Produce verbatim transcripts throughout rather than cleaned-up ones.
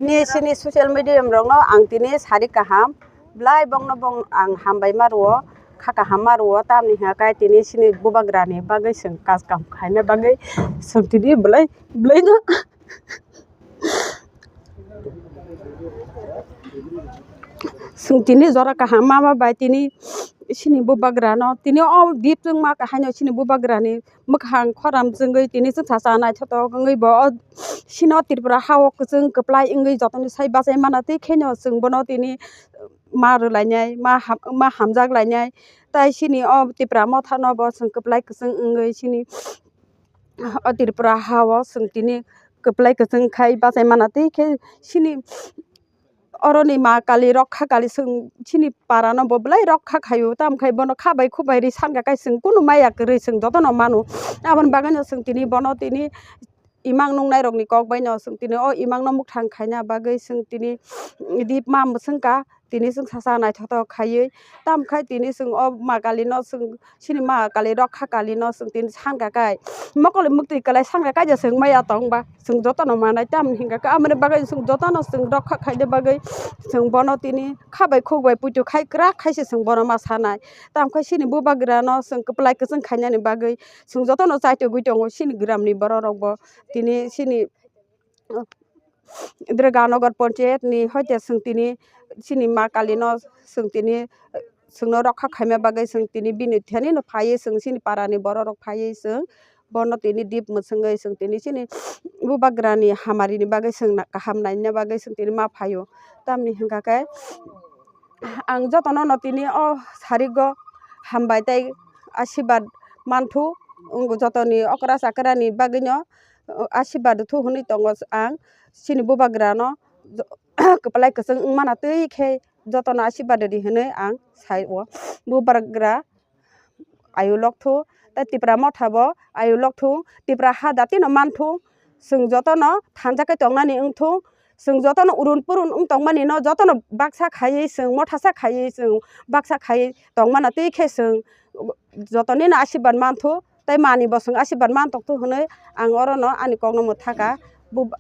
Tini sini social media rokno ang tini sari kaham, belai bongno bong ang hambai ma rwo, kha kaham ma rwo, tamni hwnka khe tini sini bubagrani bagwi chwng kaj kam khaina bagwi chwng tini belai, belaino chwng tini jora kaham ma ma bai tini sini bubagrano tini o dip chwngma haino sini bubagrani mwkhang khoram chwngwi tini chwngsa cha naithotok wngwi bo o sino Tripura ha-o kwchwng kwplai wngwi jotoni sai bachai mano, tei kheno chwng bono tini ma rwlainai, ma ham-, ma hamjak lainai. Tai sini o Tipra mothano bo chwng kwplai kwchwng wngwi sini o Tripura ha-o chwng tini kwplai kwchwng khai bachai mano, tei khe sini oroni ma kali rokha kali chwng chini parano bo belai rokha khaio, tamo khai bono kha bai khuk bai ri sanka kai chwng kunu maya kwrwi chwng jotono mano. Aboni bagwino chwng tini bono tini imang nungnairokni kok baino chwng tini o imangno mwkhang khaina bagwi chwng tini dip ma mwswngkha, tini chwng sacha naithotok khaiwi. Tamo khai tini chwng o ma kalino chwng Sini ma kali rokha kalino chwng tini sanka kai. Mokol mwktwi kwlai sanka kai je chwng maya tong ba. Chwng jotono manai tamni hwnka khe aboni bagwi chwng jotono chwng rokha khaina bagwi chwng bono tini kha bai khuk bai puitu khai kwrak khai se chwng bono ma sanai. Tamo khe sini bubagrano chwng kwplai kwchwng khainani bagwi chwng jotono chaitogwi tongo sini gramni borok rok bo tini sini Durganagar Panchayat ni hoite chwng tini sini ma kalino chwng tini chwngno rokha khaima bagwi chwng tini bini thani no phaiwi chwng sini para ni borok rok phaiwi chwng bono tini dip mwswngwi chwng tini sini bubagra ni hamari ni bagwi chwng kaham naina bagwi chwng tini ma phaio. Tamni hwnka khe ang jotono no tini o sarigo hambai tei asirwad manthu, jotoni okra chakra ni bagwi no asirwad thu hwnwi tongo ang. Sini bubagrano kwplai kwchwng wngmano twi khe jotono asirwad rw di hwnwi ang sai o. Bubagra ayuk lok thu tei Tipra motha bo ayuk lok thu, Tipra ha jatino man thu, chwng jotono thansa khe tongnani wng thu, chwng jotono urun purun wng tongmani no jotono baksa khaiwi chwng mothasa khaiwi chwng baksa khaiwi tongmano twi khe chwng jotonino asirwad man thu. Tei mani bo chwng asirwad man tong thu hwnwi ang orono ani kokno mwthaka. Bu-,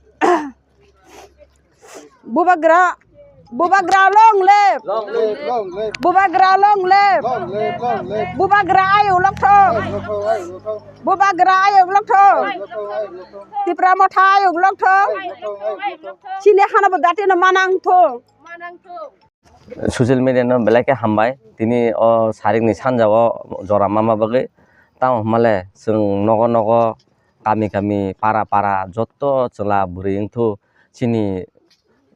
bubagra, bubagra long live! Long live, long live. Bubagra long live! Long live, long live. Bubagra ayuk lok thung! Ayuk lok thung, ayuk lok thung. Bubagra ayuk lok thung! Ayuk lok thung, ayuk lok thung. Tipra motha ayuk lok thung! Ayuk lok thung, ayuk lok thung. Chini hano bo jatino manang thung! Social media no belai khe hambai. Tini o sarik ni sanja o jora mama bagwi. Tamo hwnmale chwng nogo nogo, kami kami, para para joto chwla bwrwi wngthu, chini,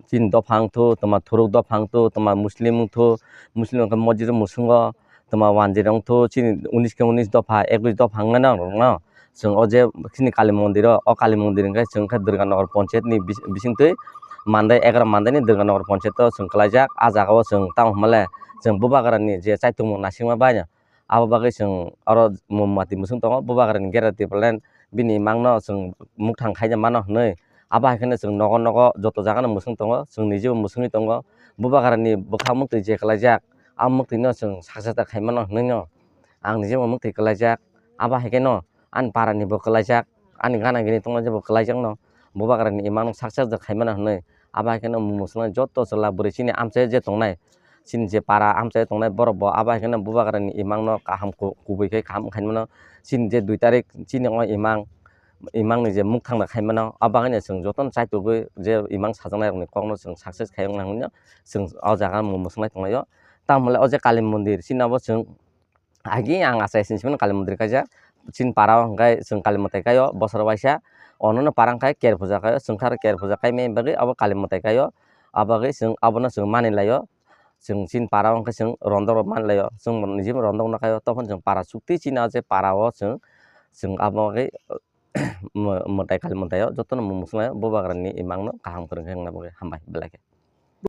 chini dopha wngthu, toma thuruk dopha wngthu, toma Muslim wngthu, Muslim wngkha mosjid musungo, toma wanjwi wngthu, chini unis khe unis dopha, ekwis dopha wngnai norokno. Chwng o je chini Kali mondir o, o Kali mondir hwnkhe chwng khe Durganagar Panchayat ni bis-, bisingtwi Mandai, egaroh Mandai ni Durganagar Panchayat o chwng kwlaijak. A jaga o chwng tamo hwnmale chwng bubagra ni je chaitungmung naisingma bai no, abo bagwi chwng oro mombati mwswng tongo, bubagra ni gera tipalan bini imang no chwng mwkhang khaina mano hwnwi. Abo hai kheno chwng nogo nogo joto jaga no mwswng tongo, chwng nijebo mwswngwi tongo. Bubagra ni bwkha mwktwi je kwlaijak, a mwktwi no chwng saksa ta khai mano hwnwi no ang nijebo mwktwi kwlaijak. Abo hai kheno ani para ni bo kwlaijak, ani gana gini tongma jebo kwlaijak no, bubagra ni imang no success da khaimano hwnwi. Abo hai kheno mwswknai joto chwla bwrwi chini amchai je tongnai, chini je para amchai tongnai borok bo abo hai kheno bubagra ni imang no kaham ku-, kubui khe kaham khaimano. Chini je dui tarik chini o imang, imang ni je mwkhang da khaimano, abo hai no chwng joto no chaitugwi je imang sajaknai rok ni kok no chwng success khai wngnai hwnwi no chwng o jaga mwswknai tonglai o. Tamo le o je Kali mondir chini abo chwng Agi ang achai sini simano Kali mondir kaisa. Chini para o hwnkhe chwng Kali mwtai kaio bosor waisa. Onono para wngkha ker puja kaio, chwng kha ker puja kaimani bagwi abo Kali mwtai kaio. Abagwi chwng abono chwng mani laio. Chwng chini para o hwnkhe chwng rondok rok mani laio. Chwng nijebo rondok no kaio. Toboni chwng para chukti chini o je para o chwng, chwng abo bagwi mw-, mwtai Kali mwtai o jotono mwswknai bubagra ni imang no kaham kwrwng khe wngna bagwi hambai belai khe.